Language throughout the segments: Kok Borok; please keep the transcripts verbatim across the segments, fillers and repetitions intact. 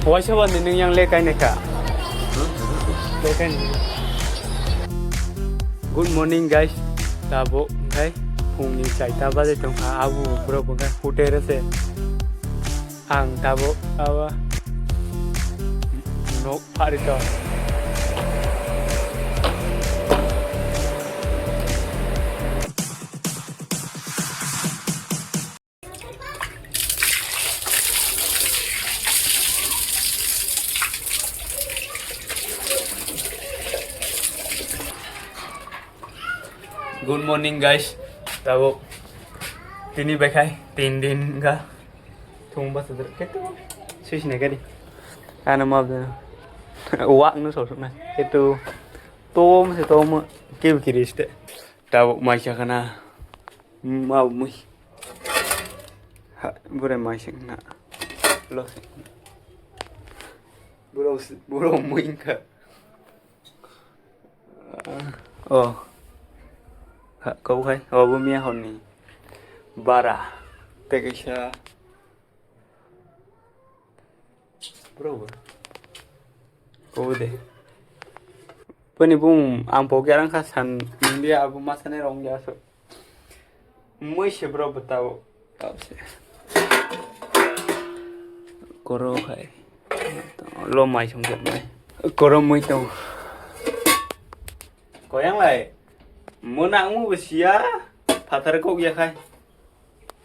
Waisa bani nung yang le kainai kha. Le kainai. Good morning, guys. Tabuk khai phungni chaita baje tongkha, abu borok bo khai hotel se. Ang tabuk abo nok phari to. Good morning, guys. Tabuk tini bai khai tin din ga thung ba sadar ketu sui sine gari. Ano ma bda wak no so na ketu tom se tom ke kiri ste. Tabuk mai sa kana ma mui. Ha, bure mai sing na. Lo sing. Buro, buro mui ka. Oh. Ha, kau khai. Oh, bo miya honni. Bara. Tekaisa. Bro, bro. Oh, de. Boni bung ang poke arang kha san India abu masane rong ya so. Mui se bro bwtao. Tao se. Koro khai. Lo mai song jat mai. Koro mui tong. Koyang lai. Mona ang mu bwsia. Phatar kok ya khai.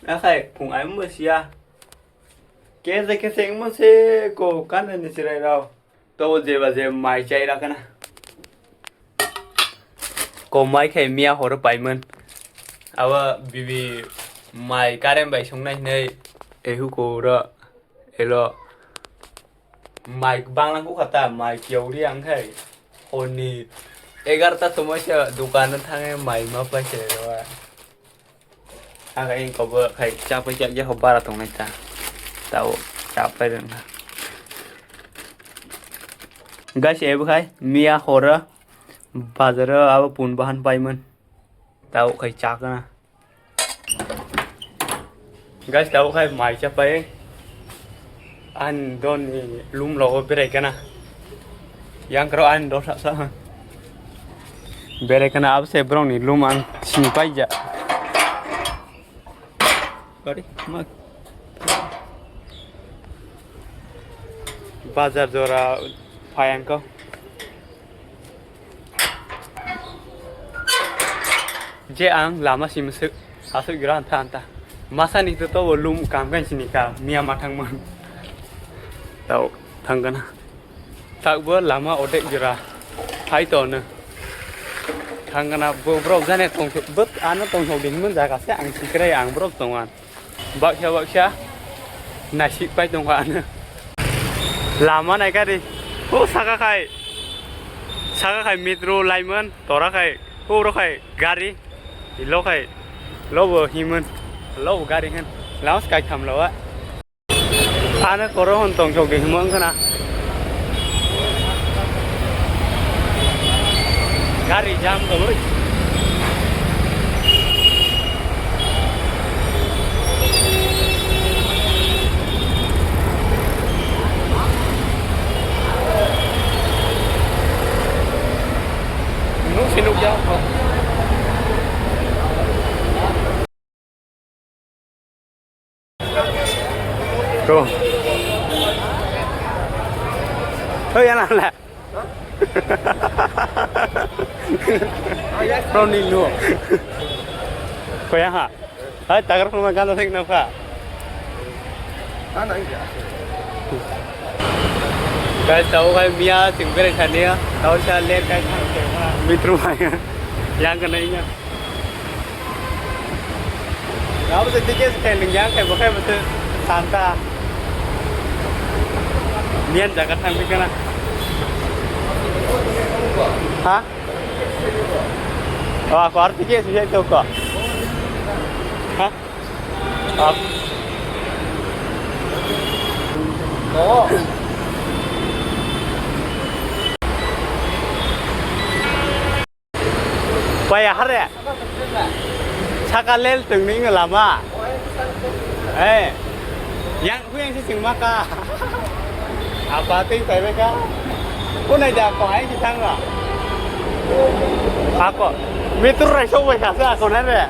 Akhai phung ai mu bwsia. Kese kese mo se ko kan ni sirai rao. To jeba je mai chai ra kana. Ko mai khai miya horo paiman. Awa bibi mai karen bai songnai hinai ehu ko ro elo mai banglang ko khata mai kiauri ang khai honi egarta somoi se dukan thangai mai ma pai se ro. Ang ingko bo khai chapai chak ya ho bara tongnai ta. Tao chapai rwng kha. Guys, ebo khai miya horo bazaro abo pun bahan paiman. Tao khai chakna. Guys, tao khai mai chapai. Ani doni lum logo berai kana. Yang kro ani dosa sa. Berai kana abse brong ni lum ang sini paija. Bari, mak. Bazar jora phai ang ko. Je ang lama simi swk aswk gira anta anta. Masa ni to to lum kam kan sini ka miya mathang man. Tao thang kana. Tak bo lama odek gira. Hai to no. Thang kana bo brok jane tong but ano tong thok ding mun jaga se ang sikrai ang brok tongan. Baksa baksa naisik pai tongkha ano. Lama nai gari. O saka khai. Saka khai metro laimon tora khai. O ro khai gari. Ilo khai. Lobo himon. Lobo gari hen. Laos kai tham lawa. Ano koro hon tong thok de himon kana. Gari jam ko boi. Nuk si nuk jam ko. Bro. Hei, anak lah. Bro, ni lu. Kau yang ha? Hai, tagar pun makan tak nak apa? Guys, tao khai miya chwng berai thani ya. Tao sa le kai thang ke ma. Mitru mai. Yang kena inya. Tao sa tiket se ling yang kai bo khai bo se santa. Miyan jaga thang bi kana. Ha? Oh, aku arti ke sih itu kok. Ha? Paya hare. Saka lel tengning lama. Eh. Yang huyang si sing maka. Apa tei paibai ka? Kunai da ko ai di thang ba? Ako. Metro rai sok bai ka sa ko na re.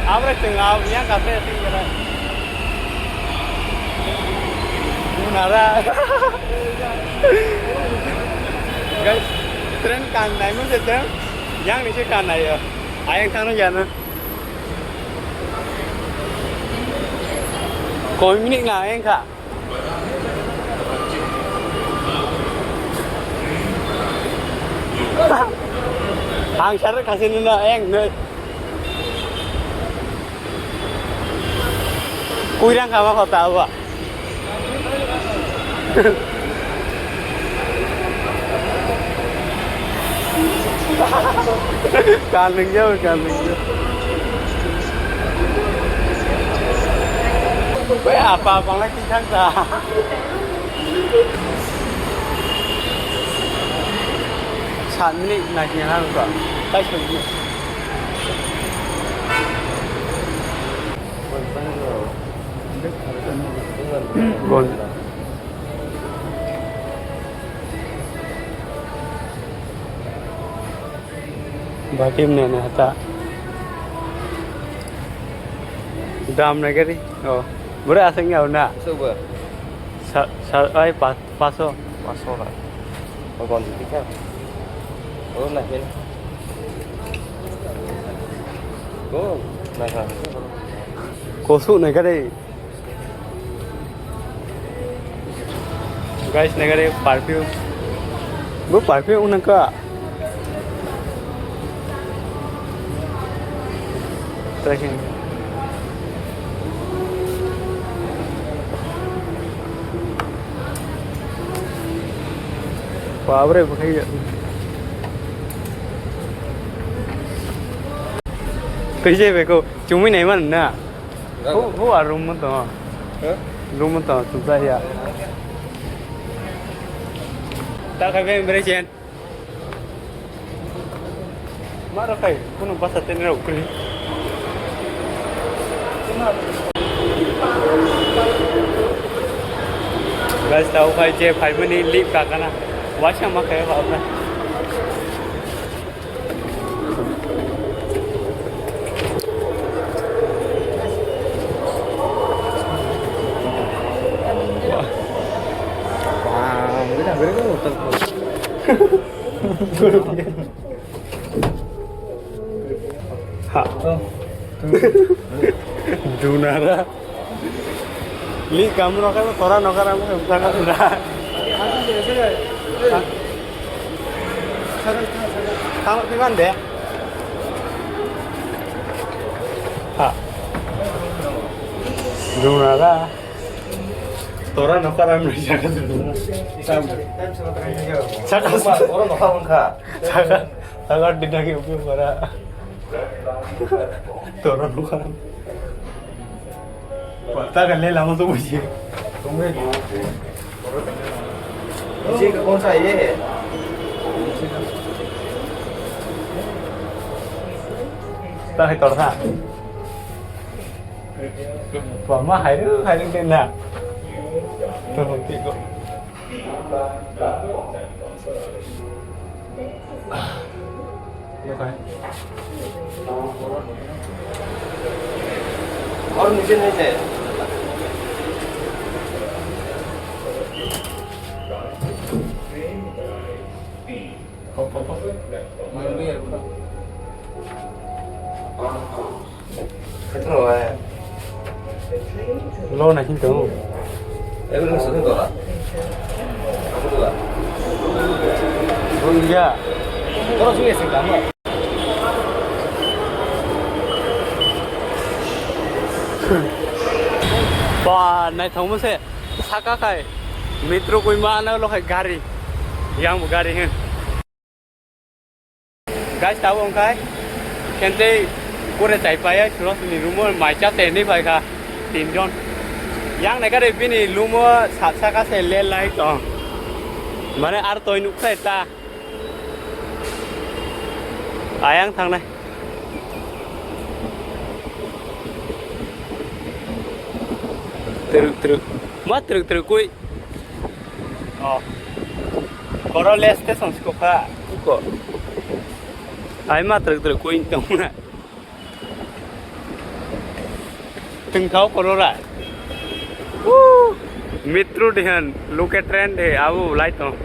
Abre teng au yang ka se ting ra. Nara. Guys, train kan nai mo se train. Yang ni se kan nai ya. Ayang thang ya na. Koi minute na ayang kha. Ang sar kasi nuna ayang nai. Kuirang kama kota apa? Kaling jauh, kaling jauh. Weh, apa-apa lagi kan, ta? Saat ini naiknya kan, Pak. Saya sendiri. Gon. Batim nene hata. Dam nagari. Oh. Bura asing ya una. Suba. Sa, sa, ai, pas. Paso. Paso na. O gon di ka. O na hin. Go. Na ka. Kosu na ka dei. Guys, na ka dei perfume. Go perfume una ka. Trekking. Babre, bukhai ya. Kaise beko, chumui nai man na. Ho, ho, a room mo to. Huh? Room mo to, chumsa ya. Ta khai be, bre chen. Ma rok kai, kunu basa tene rok kuli. Guys, tau khai je phai mani lip ka kana. Waisa ma khai ba na. Wow, ini hampir kan hotel. Ha. Dunara. Li kamu nokar tora nokar amu jaga duna. Kamu kiman de? Ha. Dunara. Tora nokar amu jaga duna. Saka. Tora nokar amu ka. Saka, saka dinagi upi para. Tora nokar. Pata ka le lama to buji. Tumhe. Ici ka kaun sa ye hai? Ta hai tor ha. Pama hai ru hai ru de na. To hoti ko. Aur niche nahi hai. Lo na hinto. Bro, iya. Ba, naithokma se. Saka khai. Metro koima ano lo khai gari. Yang bo gari hin. Guys, tabo wngkha kentei kore chai paiya, Surosni room o mai cha tei hinwi phaikha tinjon. Yang naikha de bini room o sat saka se le light tong. Mane ar toi nukha ta. Ayang thangnai. Truk truk. Ma truk truk kui. Oh. Korole station sikopha. Ko. Ai ma truk truk kui tongna. Tengthao korora. Woo! Metro dehan, local train de, abu lai tong.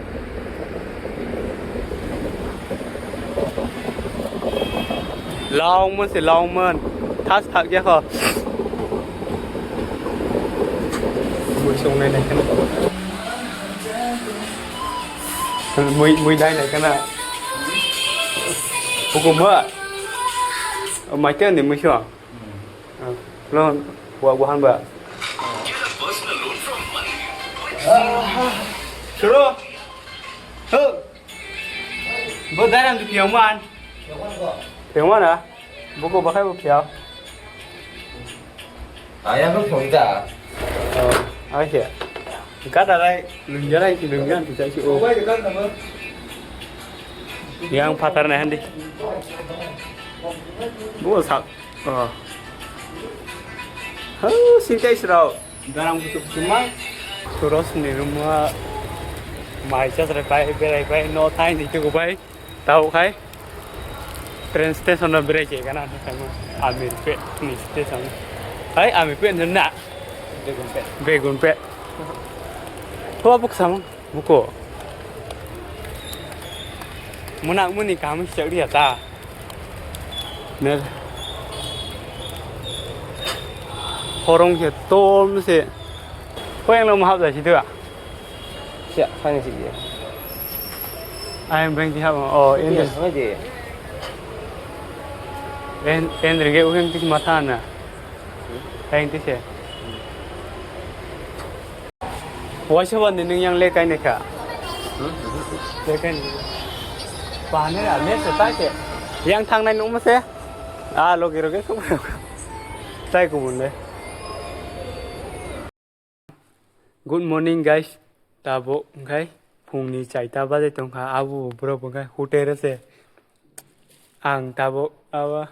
Longmon se longmon. Thas thak ya kho. Mui song nai nai khana. Mui, mui nai nai khana. Hukum ba. Mai te ni mui song. Lo, wa, wa han ba. Suro. Ho. Bo daram du piang man. Piang man a? Bo ko bakai bo piang. Ayang ko phone ta. Oh, ai se. Gada lai, lungja lai, lungja tu chai si o. Yang patar na handi. Bo sak. Oh. Hau, sintai srao. Darang kutuk cuma. Turos ni rumah. Mai chas rai pai, berai pai, no thai ni tu bai. Tau khai. Train station no berai ke kana thai mo. Amirpet ni station. Hai, Amirpet na. Begunpet. Begunpet. Ho buk samang. Buko. Munak muni kaham se chakri ya ta. Ne. Horong se tom se. Ko yang lo mahap da si tu a. Siya, fani si dia. Ayang beng ti hap. Oh, Iya, ini. Sama dia. En, en rege uhen ti mata na. Ayang ti se. Waisa bani nung yang lekai ne kha. Lekai ne. Pane a le se tai se. Yang thangnai nung ma se. A logi roge sok. Tai kubun le. Good morning guys. Tabo wngkhai phungni chaita bajai tongkha. Abo borok wngkhai hotel se. Ang tabo abo.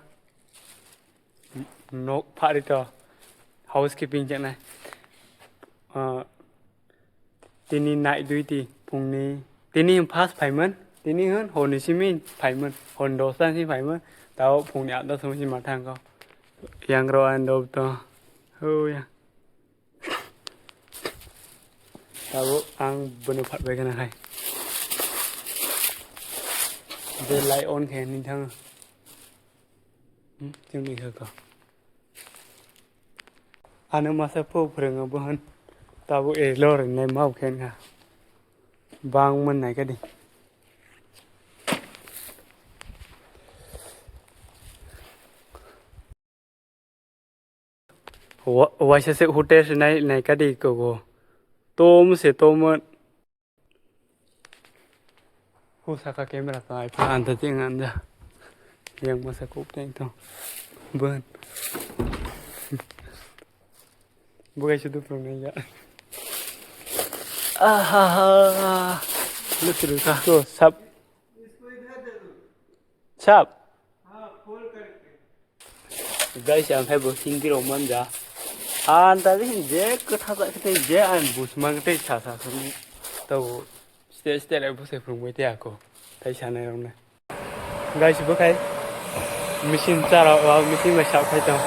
Nok phari to housekeeping chengnai. Ah, tini night duty phungni, tini first phaimon, tini hwn horni simi phaimon, hwn dosta si phaimon, tao phungni aat dosta si ma thangkho. Yang ro ang dob to. Oh ya. Tabo ang bono phatbai gana hai. Je light on khe ni thang. Hmm, chwng ni kha ko. Ano masa pho phwrwngo bohan. Tabo e lor nai mau khen kha. Bang man nai kadi. Wa-, waisa se hotel se nai, nai kadi kogo. Tom se tom. Hu saka camera to iPhone anta ting anja. Yang masa kuk teng to. Bun. Bukai sudu pung nai ya. Aha. Lu sudu ka. To sap. Sap. Guys, ang hai bo Hindi rok manja. Ang ta je kwtha ta khe je ang bus mang tei sa sa sung. To step step ai bus ai phung bai te ako. Tai sanai rok na. Guys, bo khai machine chara wa machine bai sa khai tong.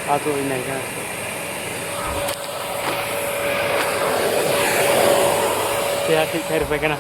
Ato inai ka. Kaya thik khai rok bai kana.